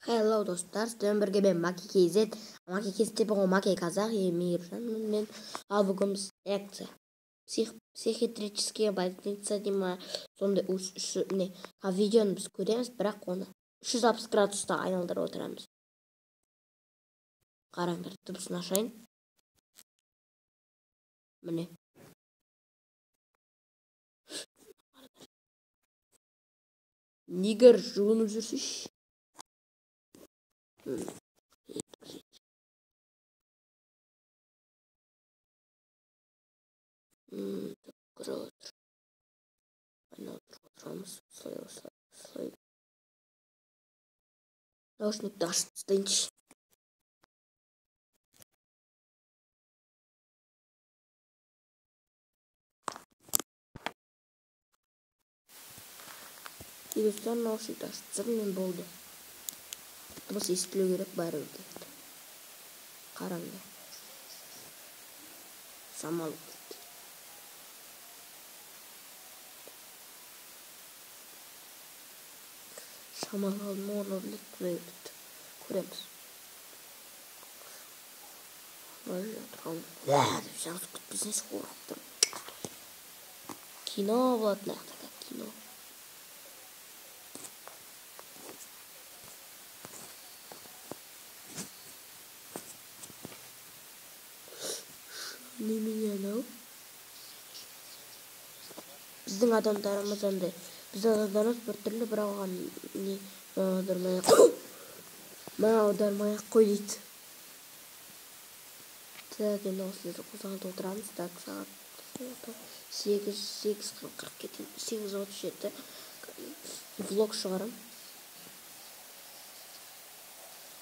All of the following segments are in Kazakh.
Hello достар, сіздермен бірге мен Маки KZ, Маки KZ деп ғой, Маки Қазақ, Мейіржанмын мен. Ал бүгін біз реакция. Психиатрическая больница дейма, сондай үш не, видеоны біз көреміз, бірақ оны 360 градуста айналдырып отырамыз. Қараңдар, дыбысын ашайын. Міне. Нигер жуынып жүрсейші. Айналдырып отырамыз. Осылай, осылай, осылай. Наушникті ашып тастайыншы. Достар, наушникті ашып тастадым, мен болды. Дыбыс естілу керек бәрібір де. Қараңдар. Самал кетті. Шамал алдым, оны білет, құдай біледі. Көреміз. Мына жерде тұрған деп жазып кетпесінші, қорқып тұрмын. Кино болады мына жақта, кино. Немене анау? Біздің адамдарымыз андай. Біздің адамдарымыз біртүрлі, бірақ оған не аудармай ақ аудармай ақ қой дейді. Так, енді осылай қозғалтып отырамыз. Так, сағат 8:40 кетеді. 8:37. Влог шығарам.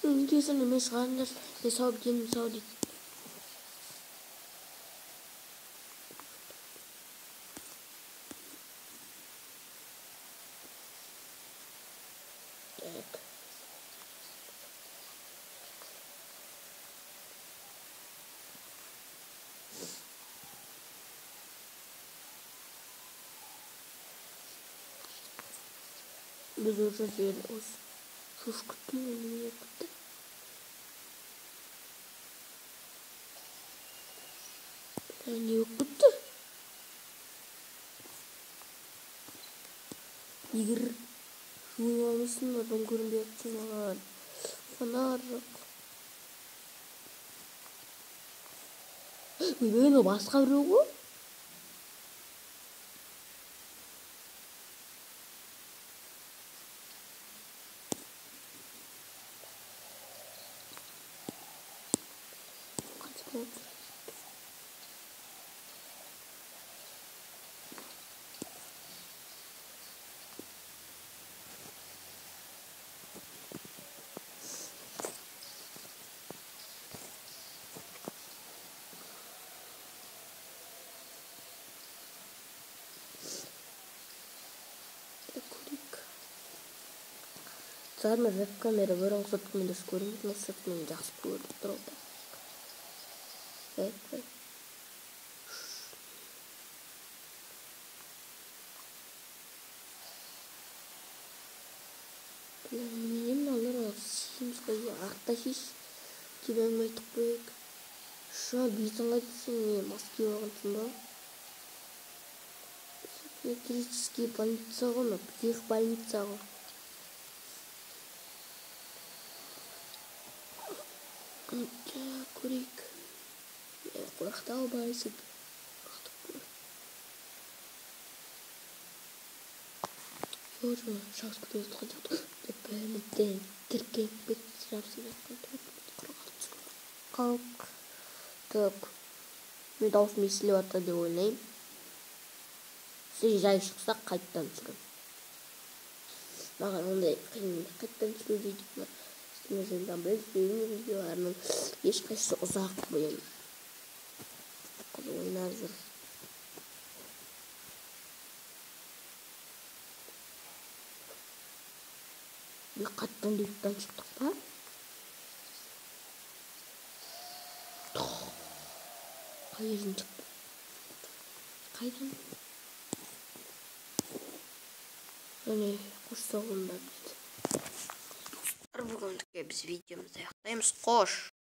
Кесін мен шығарыңдар. Мен сау, денім сау дейді. Так. Біз уже жер осы шошып кеттім, немене кетті? Не болып кетті? Егер жуынып алмайсың, адам көрінбей жатса маған. Фонарь жоқ. Ойбай, мынау басқа біреу ғой. Көрейік. Мен веб-камера бұрынғы сыртқымен дұрыс көрінбейді, но сыртымен жақсы көрініп тұр ғой. Так, так. Немене мыналар семіз ғой, артта шеш. Деп әңгіме айтып қояйық. Ша, бетің қайда сен, не, маска киіп алғансың ба? Психиатрический больница ғой, мынау психбольница ғой. Көрейік. Қорқыта алмайсың. Қорқытып көр. Шанс күтіп жатқан сияқты. Деп бәрімізден тіркеліп кетті, жабысып жатқан 4:46. Так. Мен дауысым естіліп жатыр деп ойлаймын. Сіз жай шықса қайтадан түсіремін. Маған ондай қиын қайтадан түсіру дейді. Видеоларының ешқайсысы ұзақ бойын. Қыз ойнап жүр. Bir қаттан лифттен шықтық па? Қай жерден шықтық? Қайдан? Міне, қош соғылыңдар дейді. Бүгіндік Біз видеомызды аяқтаймыз. Қош.